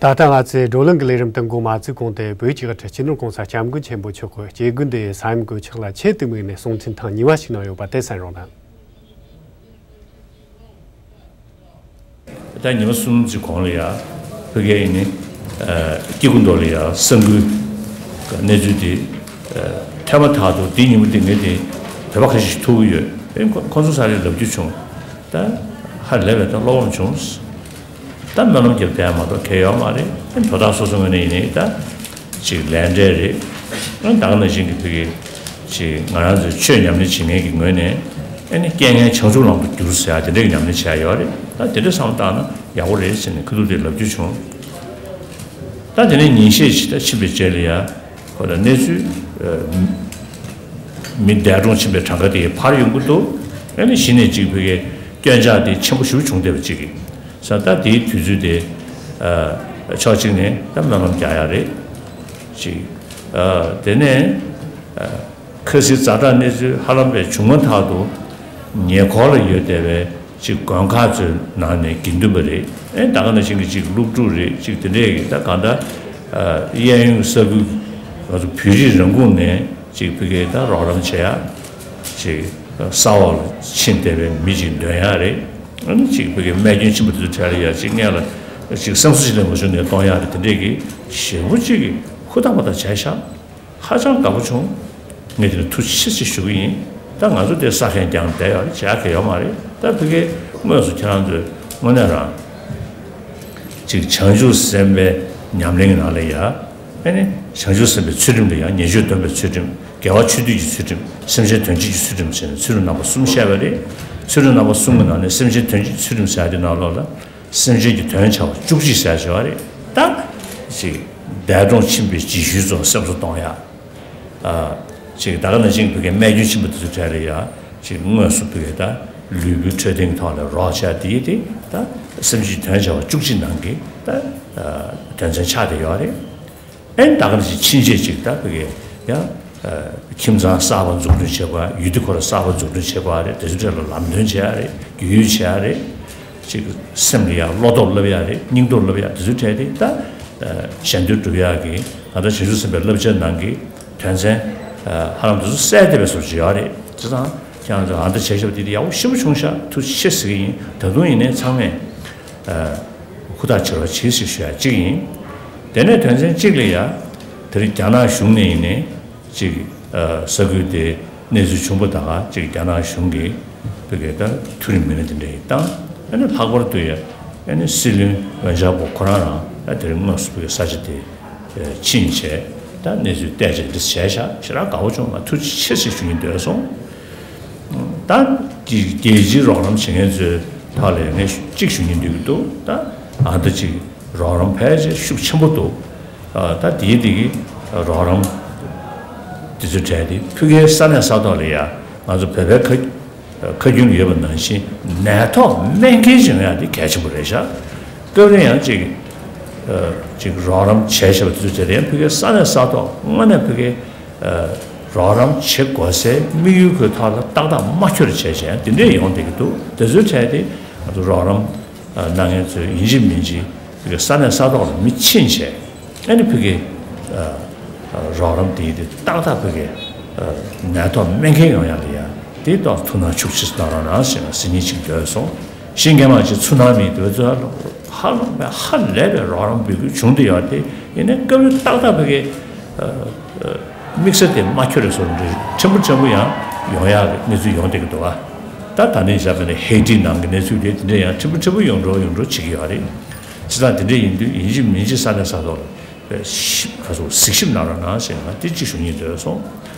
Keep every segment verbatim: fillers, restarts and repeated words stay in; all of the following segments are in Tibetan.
ད་ལྟ་ང་ཚོས་བགྲོ་གླེང་གི་ལས་རིམ་དུ་འགོ་མ་བཙུགས་གོང་དུ། བོད་ཀྱི་དབུ་ཁྲིད་སྤྱི་ནོར་༸གོང་ས་༸སྐྱབས་མགོན་ཆེན་པོ་མཆོག་གིས་སྐྱེ་དགུའི་འདུ་ཡུལ་ས་ཡོམ་གྱི་གོད་ཆག་ལ་ཆེད་དུ་དམིགས་ནས་གསུང་འཕྲིན་ཐེངས་གཉིས་པ་ཞིག་གནང་ཡོད་པ་དེ་གསན་རོགས་གནང་། ད་ཉི་མ་གསུམ་ཅིག་གོང་ལ་ཡ། བོད་སྐད་ཡིན་ནི། སྐྱེ་དགུ་མདོ་ལ་ཡ་ས་འགུལ་གནས་ཚུལ་དེ། ཐོས་མ་ཐག་ཏུ་དེ་ཉིན་མོ་དེ་ངས་དེ་བོད་པ་ཁ་ཤས་ཤིག་ཐུག་གི་ཡོད། ཨེ་ཁོ་ཁོ་ཚོ་ས་རེ་ལབ་རྒྱུ་བྱུང་། ད་ཧ་ལས་པའི་ད་བློ་ཕམ་བྱུང་། ད་སྨོན་ལམ་རྒྱབ་བསྡད་མ་གཏོགས་གལ་ཡོད་མ་རེད། དོ་བདག་སོ་སོ་ངོས་ནས་ཡིན་ནའི་ད་ཅིག་ལས་འབྲས་རེད། ཨ་ད་ག་ནང་བཞིན་གྱི་ཕ་གི་ཅིག་ང་རང་ཚོའི་ཆོས་ཉམས་ལེན་བྱེད་མཁན་གྱི་ངོས་ནས་ཨ་ནི་རྐྱེན་ངན་བྱང་ཆུབ་ལམ་དུ་བསྒྱུར་ཟེར་ཡ་དེ་འདྲའི་ཉམས་ལེན་བྱས་ཡོད་རེད། ད་དེ་འདྲའི་བསམ་བློ་བཏང་ན་ཡག་པོ་རེད་ཟེར་ནས་ཁ་ཐུག་དེ་ལབ་རྒྱུ་བྱུང་། ད་དེ་ནས་ཉིན་ཤས་ཅིག་ད་ཕྱིན་པའི་རྗེས་ལ་ཡ། ཁོ་ལ་གནས་ཚུལ། མི་འདས་གྲོངས་ཕྱིན་པའི་གྲངས་ཀ་དེ་འཕར་ཡོང་གི་འདུག་ཨ་ནི་གཞི་ནས་གཅིག་བོད་སྐད་སྐྱོན་ཆག་དེ་ཆེན་པོ་ཞེ་པོ་བྱུང་བསྡད་པ་གཅིག་གིས། ས་ད་དེའི་དུས་ཚོད་དེ། ཕྱོགས་གཅིག་ནས་ད་སྨོན་ལམ་རྒྱག་ཡ་རེད། གཅིག་དེ་ནས། ཁ་སང་ཛ་དྲག་གནས་ཚུལ་ཧ་ལམ་པའི་བྱུང་མ་ཐག་ཏུ། ཉེ་འཁོར་ལ་ཡོད་བསྡད་པའི་ཅིག་དགོན་ཁག་ཚོའི་ནང་ནས་དགེ་འདུན་པ་རེད། ཨེ་ད་ག་ནང་བཞིན་གྱི་ཅིག་སློབ་ཕྲུག་རེད། ཅིག་དེ་འདྲས་ཀྱི་ད་གང་ལྟར། གཡས་གཡོན་ས་ཁུལ་ང་ཚོ་བོད་རིགས་རང་ཁུངས་ནས་ཅིག་བོད་སྐད་ད་རོགས་རམ་བྱེད་ཡ། ཅིག་ས་འོག་ལ་ཕྱིན་བསྡད་པའི་མི་ཅིག་འདོན་ཡ་རེད། ཨ་ནི་ཅིག་བོད་སྐད་རྨས་སྐྱོན་ཆེན་པོ་དེ་ཚོ་གྲས་ལ་ཡ་ཅིག་སྔོན་ལ་ཅིག་སེམས་གསོ་ཅིག་ལེན་དགོས་བྱུང་ནས་གཏོང་ཡ་རེད། དེ་འདྲས་ཀྱི་ཞེ་པོ་ཅིག་གི་ཧུར་ཐག་པ་ཐག་བྱས་ཤག་ཧ་ཅང་དགའ་པོ་བྱུང་། ངས་དེ་ལ་ཐུགས་རྗེ་ཆེ་ཞུ་གི་ཡིན། ད་ང་ཚོ་དེ་ས་མཁན་རྐྱང་བསྡད་ཡོད་རེད། བྱ་གི་ཡོད་མ་རེད། ད་བོད་སྐད་དངོས་སུ་ཁྱེད་རང་ཚོས་དངོས་གནས་རང་ཅིག་བྱང་ཆུབ་སེམས་དཔའི་ཉམས་ལེན་གྱི་ནང་ལ་ཡ། ཨ་ནི་བྱང་ཆུབ་སེམས་དཔའི་ཚུལ་ཁྲིམས་ལ་ཡ། ཉེས་སྤྱོད་སྡོམ་པའི་ཚུལ་ཁྲིམས། དགེ་བ་ཆོས་སྡུད་ཀྱི་ཚུལ་ཁྲིམས། སེམས་ཅན་དོན་བྱེད་ཀྱི་ཚུལ་ཁྲིམས་ཟེར་ནས་ཚུལ་ཁྲིམས་རྣམ་པ་གསུམ་བཤད་པ་རེད། ཚུལ་ཁྲིམས་རྣམ་པ་གསུམ་གྱི་ནང་ནས་སེམས་ཅན་དོན་བྱེད་ཀྱི་ཚུལ་ཁྲིམས་ཟེར་ཡ་དེ་ནང་ལོགས་ལ། སེམས་ཅན་གྱི་དོན་བྱ་བ་བཅུ་གཅིག་ཟེར་བྱ་བ་རེད། ད་ཅིག་འདས་གྲོངས་ཕྱིན་པའི་རྗེས་ཤུལ་ཚོ་སེམས་གསོ་གཏོང་ཡ། ཨ། ཅིག་ད་ག་ནང་བཞིན་བོད་སྐད་རྨས་སྐྱོན་ཆེན་པོ་དེ་ཚོའི་གྲས་ལ་ཡ། ཅིག་དངོས་སུ་བོད་སྐད་ད་ལུས་པོའི་འཕྲོད་བསྟེན་གྱི་ཐོག་ལ་རོགས་བྱ་དེ་ཡི་དེ་ད་སེམས་ཅན་གྱི་དོན་བྱ་བ་བཅུ་གཅིག་ནང་གི་ད་དོན་ཚན་ཆགས་བསྡད་ཡོད་རེད། ཨེ་ད་ག་ནང་བཞིན་ཕྱིན་ཆད་ཅིག་ད་བོད་སྐད་ཡ། ཁྱིམ་ཚང་གསར་པ་འཛུགས་སྐྲུན་བྱེད་དགོས། ཡུལ་དེ་ཁོ་ར་གསར་པ་འཛུགས་སྐྲུན་བྱེད་དགོས་རེད། དེ་ཚོའི་གྲས་ལ་ལམ་སྟོན་བྱེད་ཡ་རེད། རྒྱུས་ཡོད་བྱེད་ཡ་རེད། ཅིག་སེམས་ལ་ཡ་བློ་སྟོབས་བསླབ་ཡ་རེད། སྙིང་སྟོབས་བསླབ་ཡ་དེ་ཚོའི་གྲས་དེ་ད་གཞན་དོན་སྒྲུབ་ཡ་གི་ང་ད་བྱང་ཆུབ་སེམས་དཔའི་བསླབ་བྱ་ནང་གི་དོན་ཚན་ཧ་ལམ་དེ་ཚོ་གསལ་བསྡད་པའི་བཟོ་ཅིག་ཡོད་རེད། བྱས་ཙང་ཁྱེད་རང་ཚོ་ཨ་ད་བྱས་ཞབས་དེ་དེ་ཡག་པོ་ཞེ་པོ་བྱུང་ཤག་ཐུགས་རྗེ་ཆེ་ཟེར་གི་ཡིན། ད་དུང་ཡིན་ནའི་ཚང་མས་ཧུར་ཐག་བྱེད་རོགས་བྱེད་ཞེས་ཞུ་ཡ་གཅིག་ཡིན། དེ་ནས་དོན་ཚན་གཅིག་ལ་ཡ། དེ་རིང་རྒྱ་ནག་གཞུང་ནས་ཡིན་ནའི་ཅིག་ས་ཁུལ་དེ་གནས་ཚུལ་བྱུང་པ་ད་ག་ཅིག་རྒྱ་ནག་གཞུང་གིས་བོད་སྐད་ད་མཐོ་རིམ་མི་སྣ་དེ་འདྲ་ཡིན་བཏང་། ཨ་ནི་ལྷག་པར་དུ་ཡ་ཨ་ནི་སྲིད་བློན་ཝེ་ཆང་ཕུའུ་ཁོ་རང་རང་ད་དེ་རིང་དངོས་སུ་བོད་སྐད་ས་ཆ་དེ་ཕྱིན་བྱས་ད་གནས་ཚུལ་བལྟས་བྱས་འདི་བྱས་ཤག་ཞེ་དྲག་དགའ་པོ་བྱུང་། ང་ཐུགས་རྗེ་ཆེ་ཞེས་ཞུ་སྙིང་འདོད་སོང་། ད་རྒྱལ་སྤྱིའི་རོགས་རམ་བྱེད་མཁན་ཚོའི་ཐོག་ལ་ངས་གཅིག་ཞུ་སྙིང་འདོད་ཀྱི་འདུག་ད་ཨ་ད་ཅིག་རོགས་རམ་ཕལ་ཆེར་ཤུགས་ཆེན་པོ་འདུག་ད་དེའི་དེ་གི་རོགས་རམ་དེ་ཚོའི་གྲས་དེ་ཕ་གིའི་ས་གནས་ས་ཐོག་ལ་ཡ་ང་ཚོ་བོད་པའི་ཁ་ཁ་རྒྱུན་ལ་ཡོད་པ་ནང་བཞིན་ནད་ཐོག་སྨན་ཁང་ཅིག་ཡོང་ཡ་དེ་གལ་ཆེན་པོ་རེད་ཤག་སྐབས་རེ་ཡང་ཅིག་ཅིག་རོགས་རམ་བྱས་བྱས་པ་དེ་ཚོ་བྱས་ཏེ་ཡང་ཕ་གིའི་ས་གནས་ས་ཐོག་དངོས་གནས་ཕ་གིའི་རོགས་རམ་བྱེད་དགོས་སའི་དམིགས་ཡུལ་ཁོའི་ཐོག་ལ་ཏག་ཏག་མ་འཁྱོལ་བྱས་བྱས་དེ་འདྲས་ཡོང་བསྡད་ཀྱི་འདུག་དེ་ཚོའི་གྲས་དེ་ང་ཚོ་རོགས་རམ་གནང་མཁན་ཚོས་ཡིན་གཅིག་མིན་གཅིག་ཕ་གིའི་ས་གནས་ས་ཐོག་ལ་མི་ཕྱིན་བྱས་ཨ་ནི་ཕ་གིའི་རོགས་རམ་དེ་དེ་ཏག་ཏག་ཕ་གིའི་ནད་ཐོག་སྨན་ཁང་ཡོང་ཡ་ལ་ཡ་དེ་ཐོག་ཐུགས་སྣང་ཤུགས་ཆེ་གནང་རོགས་གནང་ཞེས་ཟེར་སྙིང་གཅིག་འདོད་སོང་། གཞན་སྐྱེས་མ་ཅིག་ཚུར་སྣང་མེད་དུས་ཚོད་ཧ་ལམ་པའི་ཧ་ལས་པའི་རོགས་རམ་འབོད་སྐུལ་བྱུང་བསྡད་ཡོད་དེ་ཡིན་ནའི་སྐབས་རེ་ཏག་ཏག་ཕ་གིའི་དམིགས་ས་དེ་མ་འཁྱོལ་རེད་བཟོ་འདྲ་ཕྲན་བུ་ཕྲན་བུ་ཡང་ཡོང་ཡག་གི་གནས་ཚུལ་ཡོང་བསྡད་ཀྱི་འདུག་ཨ། ད་ད་ནི་བཞག་པ་ནི་ཧེ་ཏི་ནང་གི་གནས་ཚུལ་དེ་དེ་འདྲ་ཡང་ཕྲན་བུ་ཕྲན་བུ་ཡོང་འགྲོ་ཡོང་འགྲོ་བྱེད་ཀྱི་ཡོད་རེད། བྱས་ཙང་དེ་འདྲ་ཡིན་དུས་ཡིན་གཅིག་མིན་གཅིག་ས་གནས་ས་ཐོག་ལ་ཞིབ་ག་ཚོད་གཟིགས་ཞིབ་གནང་རོགས་གནང་ཞེས་ང་དེ་གཅིག་ཞུ་སྙིང་འདོད་སོང་།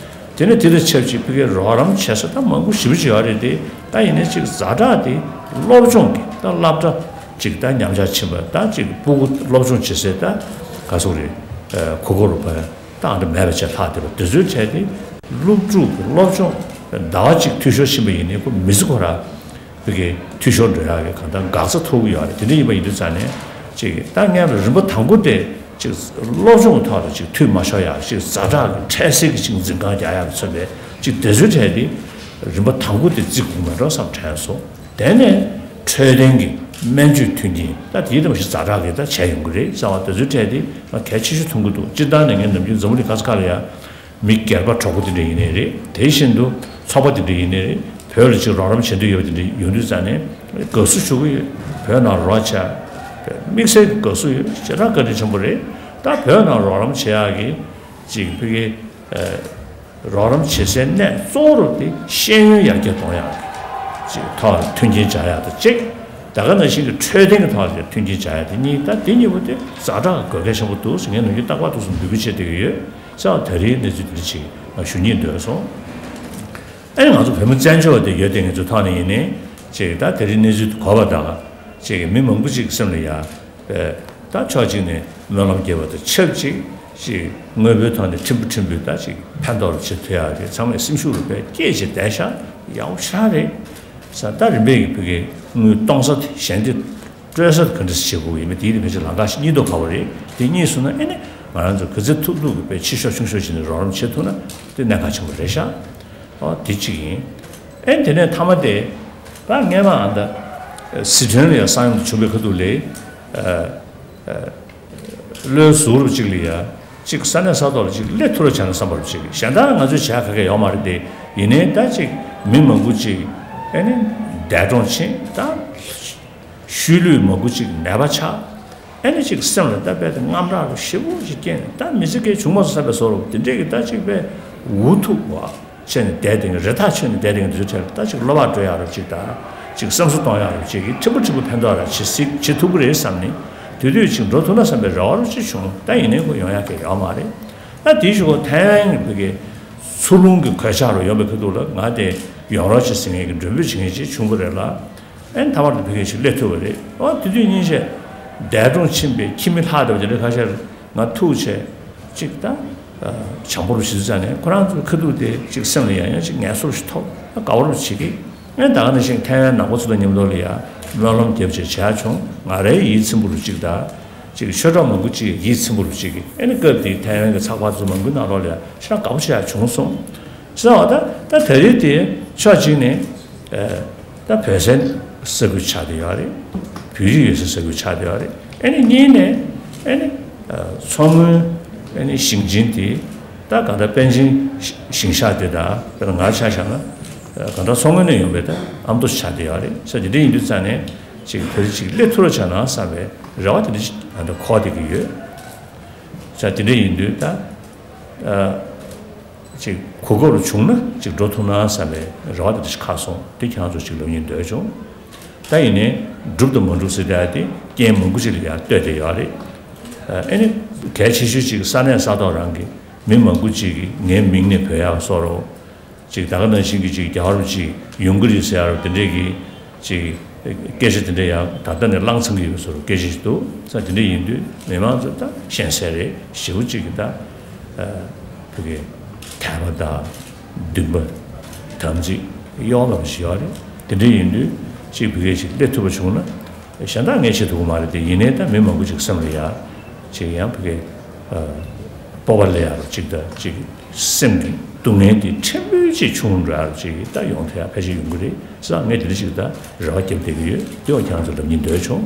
དེ་ནས་དེ་དང་ཆབས་ཅིག་ཕ་གིའི་རོགས་རམ་བྱེད་ས་ད་མང་པོ་ཞེ་པོ་ཅིག་ཡོད་རེད་དེ། ད་ཡིན་ནའི་ཅིག་ཛ་དྲག་དེ་སློབ་སྦྱོང་གི་ད་སློབ་གྲྭ་ཅིག་ད་ཉམས་ཆག་ཕྱིན་པ་ད་ཅིག་སྤུ་གུ་སློབ་སྦྱོང་བྱེད་སའི་ད་ག་ཚོད་རེད། གོ་སྐབས་རུ་བ་ད་ཨ་འདྲ་མེད་པ་བྱས་ལྷག་བསྡད་པ་དེ་ཚོའི་གྲས་དེ་སློབ་ཕྲུག་གི་སློབ་སྦྱོང་ཟླ་བ་གཅིག་འཐུས་ཤོར་ཕྱིན་པ་ཡིན་ནའི་ཁོ་མི་ཚེ་ཁོ་ར་ཕ་གི་འཐུས་ཤོར་འགྲོ་ཡག་གི་གང་ལྟར་འགག་རྩ་ཐུག་གི་ཡོད་རེད། དེ་འདྲ་ཡིན་པ་ཡིན་དུས་ཙང་ནས་ཅིག་ད་སྔོན་ལ་རིམ་པ་དང་པོ་དེ་ཅིག་སློབ་སྦྱོང་གི་ཐོག་ལ་ཅིག་འཐུས་མ་ཤོར་ཡག་ཅིག་ཛ་དྲག་གི་འཕྲལ་སེལ་གྱི་ཅིག་འཛིན་བཀག་རྒྱག་ཡག་གི་མཚོན་པའི་ཅིག་དེ་ཚོའི་གྲས་དེ་རིམ་པ་དང་པོ་དེ་བརྩི་དགོས་མེད་འགྲོ་བསམ་དྲན་སོང་། དེ་ནས་འཕྲོད་བསྟེན་གྱི་ སྨན་བཅོས་མཐུན་རྐྱེན་ད་དེའི་དེ་མ་གཞི་ཛ་དྲག་གི་ད་བྱས་ཡོང་གི་རེད་ཟེར་བ་དེ་ཚོའི་གྲས་དེ་ང་གལ་ཆེ་ཤོས་མཐོང་གི་འདུག་སྤྱིར་བཏང་ནས་ངས་ནམ་རྒྱུན་འཛམ་བུ་གླིང་ག་ས་ག་ལ་ཡ་མི་སྒེར་པ་གྲོགས་པོ་དེ་འདྲ་ཡིན་ནའི་རེད། དེ་བཞིན་དུ་ཚོགས་པ་དེ་འདྲ་ཡིན་ནའི་རེད། བོད་ལ་ཅིག་རོགས་རམ་བྱེད་འདོད་ཡོད་པ་དེ་འདྲ་ཡོང་དུས་ཙང་ནས་དགའ་བསུ་ཞུ་གི་ཡོད། བོད་ནང་རོགས་བྱས་དམིགས་བསལ་གྱི་དགའ་བསུ་ཡོད། ཞེ་དྲག་བཀའ་དྲིན་ཆེན་པོ་རེད། ད་བོད་ནང་རོགས་རམ་བྱེད་ཡག་གི་ཅིག་ཕ་གི་རོགས་རམ་བྱེད་སའི་གནས་གཙོ་བོ་དེ་ཤེས་ཡོན་ཡར་རྒྱས་གཏོང་ཡག་གི་ཅིག་ཐོག་ལ་མཐུན་རྐྱེན་སྦྱར་ཡག་དང་གཅིག་ད་ག་ནང་བཞིན་གྱི་འཕྲོད་བསྟེན་གྱི་ཐོག་ལ་མཐུན་རྐྱེན་སྦྱར་ཡག་དེ་གཉིས། ད་དེ་གཉིས་པོ་དེ་ཛ་དྲག་དགོས་གལ་ཆེན་པོ་འདུག་ཟེར་ངས་ནམ་རྒྱུན་རྟག་པར་དུ་སུ་འབོད་སྐུལ་བྱེད་བསྡད་ཀྱི་ཡོད་ཟེར་བ་དེ་རིང་གནས་ཚུལ་དེ་འདྲ་ཅིག་ང་ཞུ་སྙིང་འདོད་སོང་། ཨ་ནི་ང་ཚོ་བོད་མི་བཙན་བྱོལ་བ་དེ་ཡོད་དེ་ངེད་ཚོ་ཐོག་ནས་ཡིན་ནའི་ཅིག་ད་དེ་རིང་གནས་ཚུལ་དེ་གོ་བ་དང་ཅིག་མི་མང་པོ་ཅིག་གི་སེམས་ལ་ཡ། ད་ཕྱོགས་གཅིག་ནས་སྨོན་ལམ་རྒྱབ་པ་དང་ཆབས་ཅིག་ཅིག་དངོས་པོའི་ཐོག་ནས་ཕྲན་བུ་ཕྲན་བུ་ད་ཅིག་ཕན་ཐོགས་རུ་བྱེད་ཐུབ་ཡག་རེད། ཚང་མས་སེམས་ཤུགས་རུ་དཔེ་སྐྱེད་བྱེད་བསྡད་ཤག་ཡག་པོ་ཞེ་དྲག་རེད་ཟེར། ད་རིམ་པས་ཀྱི་བོད་ཀྱི་དངུལ་གཏོང་ས་དེ་གཞན་དེ་སྤྲོད་ས་དེ་ག་འདྲ་སེ་བྱེད་དགོས་ཀྱི་ཡིན་མིན་དེའི་རིགས་ཕལ་ཆེར་ལམ་ཁ་ཞིག་རྙེད་ཐུབ་པ་རེད། དེ་རྙེད་སོང་ན་ཨེ་ནི་ང་རང་ཚོ་ག་ཚོད་ཐུབ་ཐུབ་ཀྱི་དཔེ་ཆེ་ཤོས་ཆུང་ཤོས་བྱས་ནས་རོགས་རམ་བྱེད་ཐུབ་ན་དེ་གནད་འགག་ཆེན་པོ་རེད་ཤག་ཨོ་དེ་གཅིག་ཡིན། ཨེ་དེ་ནས་མཐའ་མ་དེ་ད་སྔས་མ་ཨ་ད་སི་ཁྲོན་ལ་ཡང་ས་ཡོམ་དེ་བྱུང་བའི་ཁ་ཐུག་ལས། ལོའི་ཟུར་གཅིག་ལ་ཡ་གཅིག་ས་གནས་ས་ཐོག་ལ་གཅིག་སླེབས་ཐུབ་རོགས་བྱས་ན་བསམ་པ་རུ་གཅིག་གཞན་དག་ང་ཚོས་བྱ་ག་གེ་ཡོད་མ་རེད་དེ། ཡིན་ནའི་ད་གཅིག་མི་མང་པོ་གཅིག་ཨེ་ནི་འདས་གྲོངས་ཕྱིན་ད་ཤུལ་ལུས་མང་པོ་གཅིག་ནད་པ་ཆགས། ཨེ་ནི་གཅིག་སེམས་ལ་ད་དཔེ་དེ་དངངས་སྐྲག་རུ་ཞེ་པོ་ཞིག་སྐྱེས་ནས་ད་མི་ཚེ་སྐྱེལ་བྱུང་མ་སོང་བསམ་པའི་བཟོ་རུ་དེ་འདྲས་ཀྱི་ད་གཅིག་དཔེ་འུ་ཐུག་བ། བྱས་ནས་བསྡད་དེ་རི་ཐག་ཆོད་ནས་བསྡད་དེ་འདི་ཚོའི་གྲས་ལ་ད་ཅིག་གློ་བ་བཀྲོལ་ཡག་རོགས་ཅིག་དང་ཅིག་བསམ་བཟོ་གཏོང་ཡག་རོགས་ཅིག་གིས་ཕྲན་བུ་ཕྲན་བུ་ཕན་ཐོགས་ར་བྱེད་སྲིད་བྱེད་ཐུབ་ཀྱི་རེད་བསམ་ནས་དེ་དུས་ཅིག་འགྲོ་ཐུབ་ན་བསམ་པའི་རེ་བ་རོགས་ཅིག་བྱུང་། ད་ཡིན་ནའི་ཁོ་ཡོང་ཡག་གི་ཡོད་མ་རེད། ད་དེའི་གཞུག་གུ་ཐའེ་ཝན་གྱི་བོད་ཀྱི་འཚོ་རླུང་གི་གོད་ཆག་རུ་ཡོང་པའི་ཁ་ཐུག་ལ་ང་དེ་ཡོང་རོགས་ཅིག་ཟེར་མཁན་གྱི་མགྲོན་འབོད་བྱེད་མཁན་ཅིག་བྱུང་བ་རེད་ལ། ཨེ་མཐའ་མར་དུ་བོད་སྐད་ཞིག་སླེབས་ཐུབ་པ་རེད། ཨོ་དེ་དུས་སྙིང་རྗེ། འདས་གྲོངས་ཕྱིན་པའི་ཁྱིམ་མི་ལྷག་བསྡད་པ་དེ་འདྲ་ཁ་ཤས་ང་ཐུག་བྱས་ཅིག་ད་བྱམས་པོ་རུ་ཞིག་བཙལ་ནས་ཁོ་རང་ཚོའི་ཁ་ཐུག་དེ་ཅིག་སེམས་ལ་ཡང་ཡང་ཅིག་ངལ་གསོ་ཞིག་ཐོབ་ན་དགའ་བོ་རུ་བྱེད་ཀྱི། ཨེ་ད་ག་ནང་བཞིན་ཐའེ་ཝན་ནང་པ་ཚོ་དང་མཉམ་དུ་ལ་ཡང་སྨོན་ལམ་རྒྱབ་བྱས་བྱས་བྱུང་། ང་རའི་ཡིད་ཚིམ་པོ་རུ་ཅིག་ད་ཅིག་ཆོས་གྲོགས་མང་པོ་ཅིག་ཡིད་ཚིམ་པོ་རུ་ཅིག་གི་ཨེ་ནི་སྐབས་དེའི་ཐའེ་ཝན་གྱི་ཚགས་པར་ཚོ་མང་པོའི་ནང་ལོགས་ལ་ཡང་ཞེ་དྲག་དགའ་པོ་ཞེ་དྲག་བྱུང་སོང་། ཟེར་བ་ད་ད་ད་རེས་དེ་ཕྱོགས་གཅིག་ནས་ད་བོད་སའི་ས་ཁུལ་ཆགས་བསྡད་ཡོད་རེད། བོད་རིགས་ཡོད་སའི་ས་ཁུལ་ཆགས་བསྡད་ཡོད་རེད། ཨ་ནི་གཉིས་ནས་ཨ་ནི་མཚོ་སྔོན་ཨ་ནི་ཞིང་ཆེན་དེ་ད་གང་ལྟར་པཎ་ཆེན་ཞིང་གཤེགས་དེ་དང་དཔེར་ན་ང་ཆ་བཞག་ན་གང་ལྟར་མཚོ་སྔོན་ནས་ཡོང་པའི་ད་ཨ་མདོ་ཆགས་བསྡད་ཡོད་རེད། ས་དེ་འདྲ་ཡིན་དུས་ཙང་ནས་ཅིག་བོད་རིགས་ཅིག་སླེབས་ཐུབ་རོགས་བྱས་ན་བསམ་པའི་རེ་བ་དེ་འདྲ་ཅིག་གང་ལྟར་འཁོར་བསྡད་ཀྱི་ཡོད། ས་དེ་འདྲ་ཡིན་དུས་ད། ཅིག་གོ་སྐབས་རུ་བྱུང་ན་ཅིག་འགྲོ་ཐུབ་ན་བསམ་པའི་རེ་བ་དེ་འདྲ་ཞིག་ཁ་སོང་། དེ་ཁྱེད་རང་ཚོ་ཅིག་ལབ་སྙིང་འདོད་བྱུང་། ད་ཡིན་ནའི་འགྲུབ་དང་མ་འགྲུབ་ཟེར་ཡག་དེ་རྐྱེན་མང་པོ་ཅིག་ལ་ཡང་ལྟོས་བསྡད་ཡོད་རེད། ཨ་ནི་གལ་ཆེ་ཤོས་ཅིག་ས་གནས་ས་ཐོག་རང་གི་མི་མང་པོ་ཅིག་གིས་ངའི་མིང་ནས་འབོད་ཡག་བཟོ་འདྲ། ཅིག་ད་ག་ནང་བཞིན་གྱི་ཅིག་རྒྱལ་བ་རིན་པོ་ཆེ་ཡོང་གི་རེད་ཟེར་ཡག་དེ་འདྲས་ཀྱི་ཅིག་སྐད་ཆ་དེ་འདྲ་ཡང་ད་ལྟ་ནས་གླེང་ཚང་གི་ཡོད་པའི་བཟོ་འདྲ་སྐད་ཆ་ཞིག་འདུག་ས། དེ་འདྲ་ཡིན་དུས་མི་མང་ཚོ་ད་ཤེས་གསལ་རེད། ཞེ་པོ་ཅིག་གི་ད་བོད་སྐད་དད་པ་དང་འདུན་པ་དམ་ཚིག་གཡོ་བ་ཞིག་ཡོད་རེད། དེ་འདྲ་ཡིན་དུས་ཅིག་བོད་སྐད་ཞིག་སླེབས་ཐུབ་པ་བྱུང་ན་གཞན་དག་ངས་བྱེད་ཐུབ་ཀྱི་མ་རེད་དེ། ཡིན་ནའི་ད་མི་མང་པོ་ཅིག་སེམས་ལ་ཡ་ཅིག་ཡང་བོད་སྐད་སྤོབས་པ་སླེབས་ཡག་རུ་ཅིག་ད་ཅིག་སེམས་ཀྱི་སྡུག་བསྔལ་དེ་ཕྲན་བུ་ཅིག་ཆུང་རུ་འགྲོ་ཡག་ཅིག་ད་ཡོང་ཐུབ་ཡག་ཕལ་ཆེར་ཡོང་གི་རེད་ཟེར། ངས་དེ་འདྲ་ཅིག་ད་རེ་བ་བརྒྱབ་བསྡད་ཀྱི་ཡོད། དེ་བ་ཁྱེད་རང་ཚོ་ལབ་སྙིང་འདོད་བྱུང་།